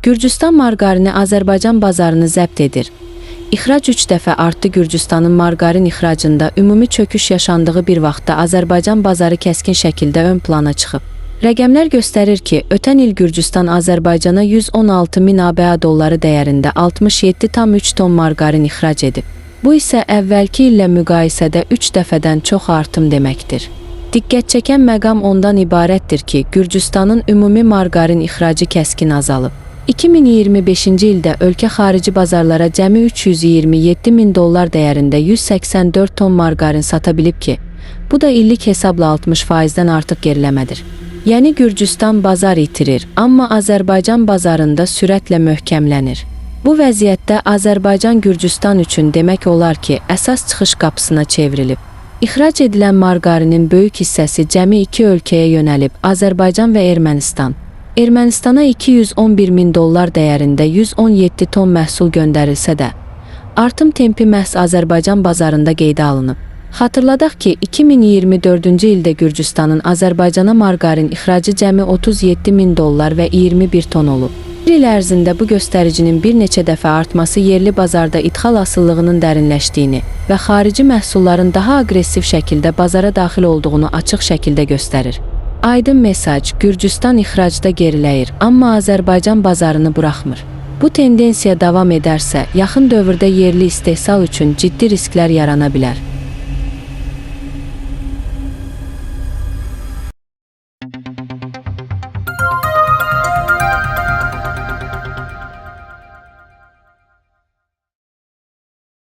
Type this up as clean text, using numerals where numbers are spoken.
Gürcüstan marqarini Azərbaycan bazarını zəbt edir. İxrac 3 dəfə artdı. Gürcüstanın marqarin ixracında ümumi çöküş yaşandığı bir vaxtda Azərbaycan bazarı kəskin şəkildə ön plana çıxıb. Rəqəmlər göstərir ki, ötən il Gürcüstan Azərbaycana 116 min ABD dolları dəyərində 67,3 ton marqarin ixrac edib. Bu isə əvvəlki illə müqayisədə 3 dəfədən çox artım deməkdir. Diqqət çəkən məqam ondan ibarətdir ki, Gürcüstanın ümumi marqarin ixracı kəskin azalıb. 2025-ci ildə ölkə xarici bazarlara cəmi 327 min dollar dəyərində 184 ton marqarin sata bilib ki, bu da illik hesabla 60%-dən artıq geriləmədir. Yəni Gürcüstan bazar itirir, amma Azərbaycan bazarında sürətlə möhkəmlənir. Bu vəziyyətdə Azərbaycan Gürcüstan üçün demək olar ki, əsas çıxış qapısına çevrilib. İxrac edilən marqarinin böyük hissəsi cəmi iki ölkəyə yönəlib: Azərbaycan və Ermənistan. Ermənistana 211 min dollar dəyərində 117 ton məhsul göndərilsə də, artım tempi məhz Azərbaycan bazarında qeydə alınıb. Xatırladaq ki, 2024-cü ildə Gürcüstanın Azərbaycana marqarin ixracı cəmi 37 min dollar və 21 ton olub. Bir il ərzində bu göstəricinin bir neçə dəfə artması yerli bazarda idxal asılılığının dərinləşdiyini və xarici məhsulların daha aqressiv şəkildə bazara daxil olduğunu açıq şəkildə göstərir. Aydın mesaj: Gürcüstan ixracda geriləyir, amma Azərbaycan bazarını buraxmır. Bu tendensiya davam edərsə, yaxın dövrdə yerli istehsal üçün ciddi risklər yarana bilər.